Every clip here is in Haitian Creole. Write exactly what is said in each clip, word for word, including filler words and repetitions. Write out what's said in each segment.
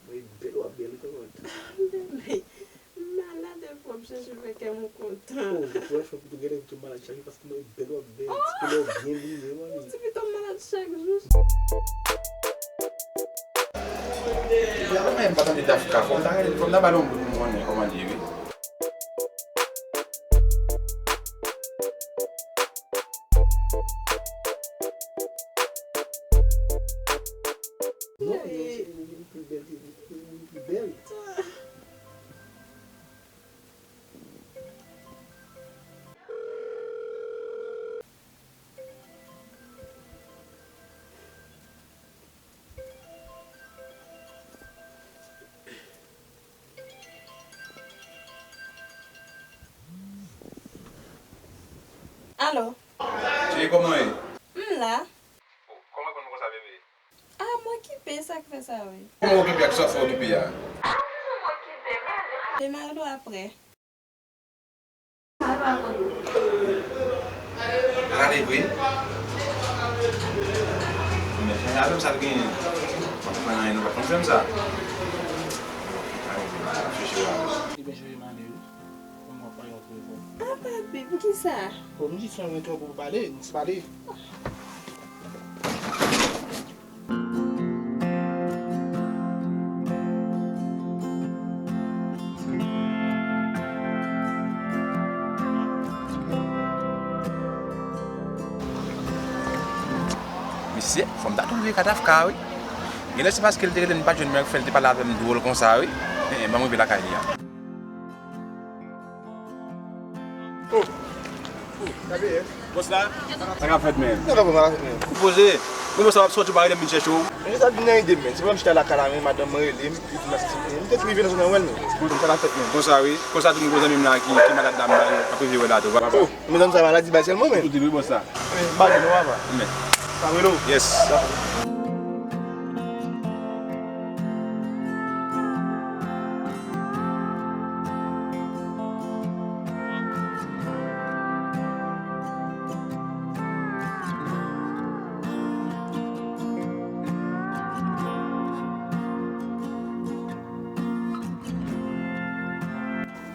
Mwen bèl, w ap bèl kòman? Bebe, m malad epi w ap chèche fè kè m kontan. Oh, ou wè, fòk ou tou genlè tou malad chak jou paske mwen bèl, w ap bèl, ti koulè w byen briye, manmi. Ou di pito m malad chak jou. Epi apre mwen menm pa tande Dafka, fò m ta rele, fò m ta ba l yon bout pou m konnen kòman l ye, wi. Non, non, se li vin pi bèl, li vin pi bèl. Alo. Cheri, kòman w ye? M la. Oh, kòman w reponn mwen konsa, bebe? Ah, m okipe, sa k fè sa, wi. Kòman w okipe ak sa w fè okipe a? Demare dlo aprè. Gade vre. Men, men avè m sa l genyen. Mwen nan nou pa konn fè m sa. Gade vre, ap chèche la. Li byen cheri, m ale wi. Kòman w ap pale w telefòn? Ah, papi, poukisa? Bon, m di son gen twòp pou pale, n se pale. Mesye, fò m ta twouve ka Dafka wi. Genlè se paske l te rele m pa t jwenn mwen k fè l te pale avè m dwòl konsa wi. Enhen, ban m rive lakay li a. Oh. Oh, gade, eh. Bòs la? Sa k ap fèt, men? Sa k ap fèt, men? Ou poze? Bon, bòs la, w ap sòti, ou pa rele m vin chèche w? Men sa vin nan ide m, men. Se pandan m chita lakay la, men madanm mwen rele m, li di m nan sitiyasyon. M te rive nan zòn nan, wè l, men. Bon, sa k ap fèt, men? Bon, sa wi. Konsa tou, m gon zanmi m la ki, ki malad la, m ap rive wè l atò. Oh, men zòn sa maladi bay sèlman, men. Ou di wi, bòs la. Men, m pa gen non, papa. Men. Pa rele w? Yes. Dakò.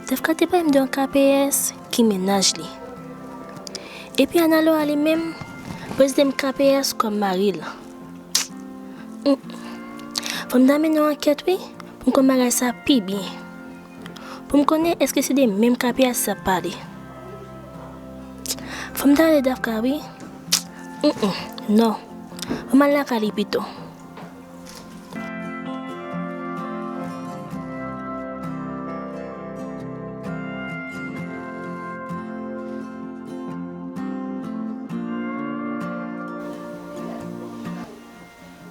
Dafka te pale m de yon K P S ki mennaj li. Epi Analoa li menm, prezante m K P S kòm mari l. Mm. Fò m ta mennen yon ankèt wi, pou m konn bagay sa pi byen. Pou m konnen èske se de menm K P S y ap pale. Fò m ta rele Dafka wi. Mm, mm, non. Fò m al lakay li pito.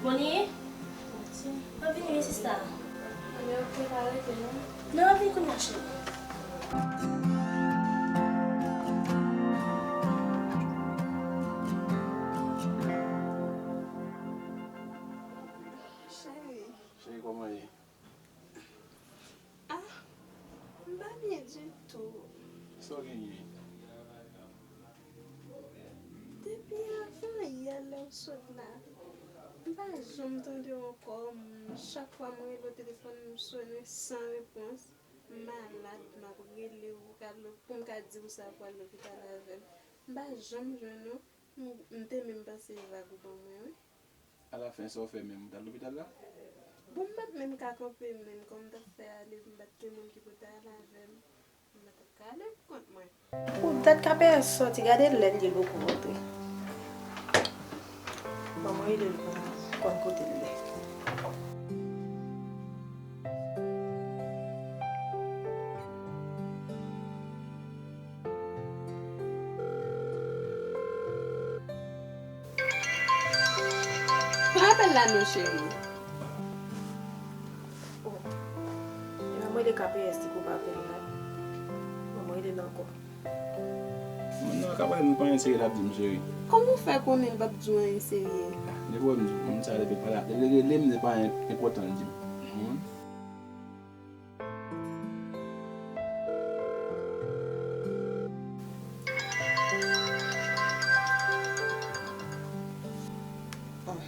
Bonnie? Mwen vini wi, sista. Mwen oke, pa rete non. Non, mwen vini kounye a, cheri. Cheri. Cheri, kòman ye? Ah, m pa byen ditou. Sa w genyen? Depi avan yè lè w sot la, m pa janm tande w ankò. M, chak fwa m rele w telefòn, m sonnen san repons. M malad, m ap rele w pou m ka di w sa pou al lopital avè m. M pa janm jwenn ou. M, m te menm panse e vag ou ban mwen, wi. Alafen, sa w fè menm? Ou t al lopital la? Bon, m pa t menm ka kanpe menm. Kòman m t ap fè ale? M pa t gen moun ki pou t al avè m. M pa t ap ka ale pou kont mwen. Pou dat K P S sòti, gade lè l ye l poko rantre. Ban mwen rele l pou m konn kote l ye. Pran apèl la non, cheri. Oh. Epi mwen rele K P S li koupe apèl la. Mwen rele l ankò. Moun nan ka pale, m pa anyen serye l ap di m, cheri. Kòman w fè konnen l p ap di w anyen serye? Depi w wè m di w, moun sa depi l pale, depi l rele m, se pa anyen enpòtan l di m. Ou konprann? Oh.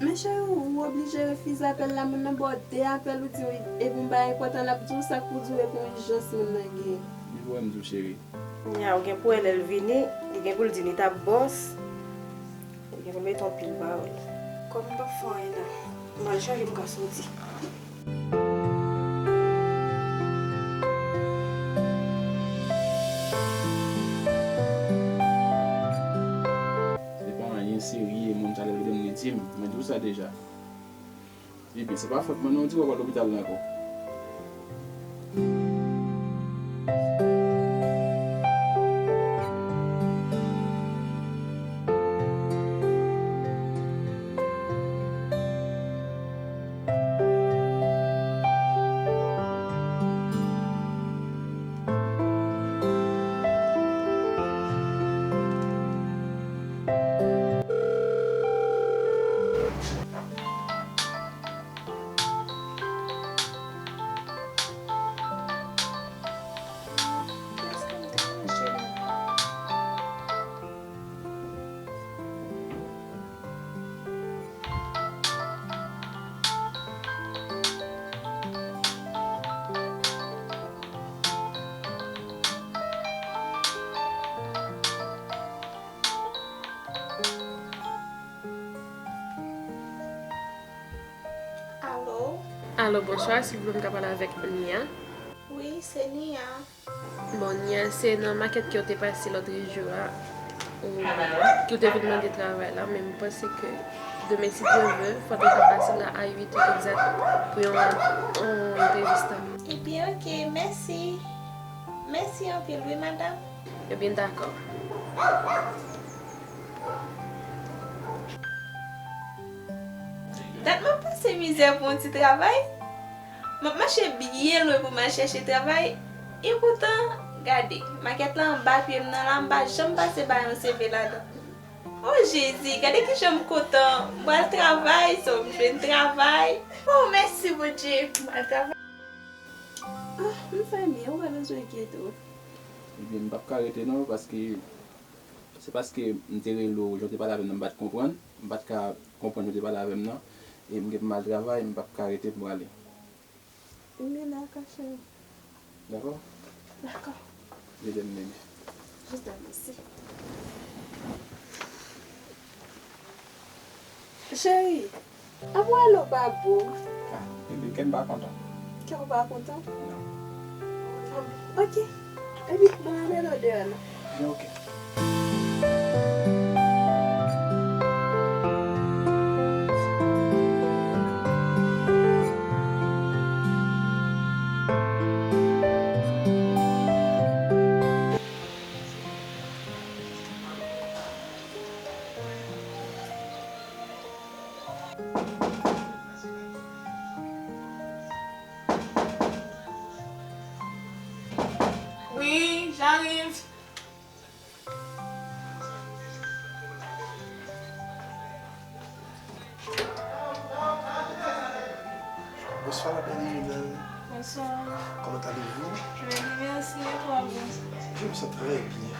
Men cheri, ou oblije refize apèl la, moun nan ba w de apèl, ou di w epi yon bagay enpòtan, l ap di w sa k pou di w epi yon ijans moun nan gen. Gen pwoblèm tou, cheri. Nya, ou gen pou wè lè l vini, li gen pou l di li t ap bòs, li gen pou l mete yon pil pawòl. Kòm m p ap fè anyen la, m al chanje, m ka soti. Se pa anyen serye, moun sa lè l rele m, li di m, mwen di w sa deja. Ebyen, se pa fòt mwen non, ou di w ap al lopital la ankò. Alo? Alo, bonswa, silvouplè, m ka pale avèk Nia? Wi, se Nia. Bon, Nia, se nan makèt ke w te pase lòtrejou a, ou, ke w te vin mande travay la, men m panse ke demen, si Dye vle, fò w te ka pase la a uit è egzat pou yon, yon antrevis la. Ebyen, oke, mèsi. Mèsi anpil, wi, madanm. Ebyen, dakò. Dat m ap pase mizè pou yon ti travay. M ap mache byen lwen pou m al chèche travay. Epoutan, gade, makèt la anba pye m nan la, m pa janm pase bay yon seve ladan. O Jezi, gade kijan m kontan. M pral travay, so m jwenn travay. O, mèsi Bondye, m pral travay. Ah, m fèmen, ou pa bezwen enkyete w. Ebyen, m p ap ka rete non, paske se paske m te rele w, jan w te pale avè m nan, m pa t konprann. M pa t ka konprann jan w te pale avè m nan. E m gen pou m al travay, m p ap ka rete, m prale. Ebyen, dakò, cheri. Dakò? Dakò. Rete m, baby. Jis la, mèsi. Cheri, apre alo pa bon. Ah, baby, kè m pa kontan. Kè w pa kontan? Non. Ok. Epi, mwen ale lòdè a la. Ebyen, ok. Oui, j'arrive. Bonsoir, la belle Irène. Bonsoir. Comment allez-vous? Je vais bien, merci. Et toi, vous? Je me sens très bien.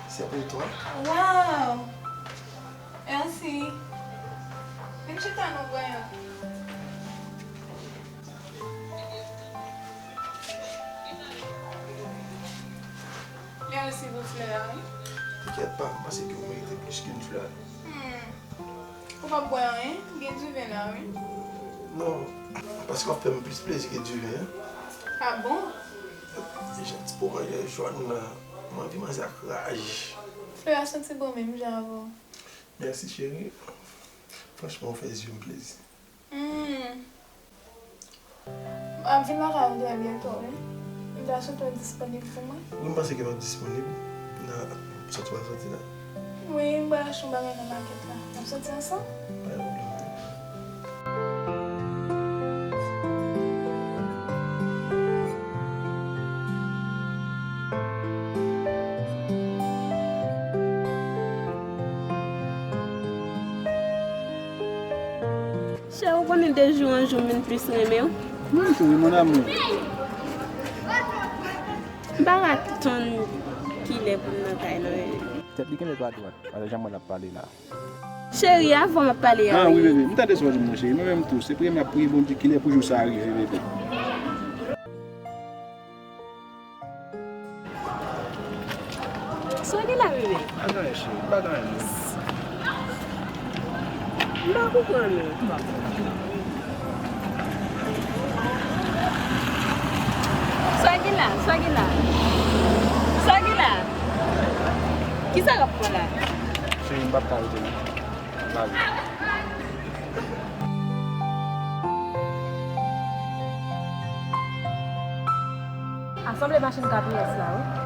C'est pour toi. Wow! Merci. Vin chita nou pran yon. Mèsi pou flè a, wi. Tenkèt pa, m panse ke w merite plis ke yon flè. Hmm. Ou p ap bwè anyen? Gen diven la, wi. Non, paske w ap fè m plis plezi ke diven an. Ah bon? E jan ti poman yo jòn la, m anvi manje ak raj. Flè a santi bon menm jan avè w. Mèsi, cheri. Franchman, ou fè zye m plezi. Hmm. M ap vin lakay ou trè byento, wi. M ta swete w disponib pou mwen. Wi, m panse ke m ap disponib nan sòti w ap sòti la. Wi, m pral achte yon bagay nan makèt la. N ap sòti ansanm? Pa gen pwoblèm. Chè, ou konnen de jou an jou m vin plis renmen w. Mwen tou, wi, mon amour. M pa ka tann kilè pou m nan kay nan, wi. Tèt li kenbe pa dwat, pa janm wè l ap pale la. Cheri, avan m ap pale a. Ah, wi, bebe. M tande sa w di m nan, cheri. Mwen menm tou, se priye m ap priye Bondye kilè pou jou sa a rive, bebe. Sa w gen la, bebe? Pa gen anyen, cheri. Pa gen anyen, non. M pa konprann ou. Sa w gen la? Sa w gen la? Sa w gen la? Kisa k ap pran la? Cheri, m p ap ka rete, non. M pa vle. Asanble machin K P S la, wi.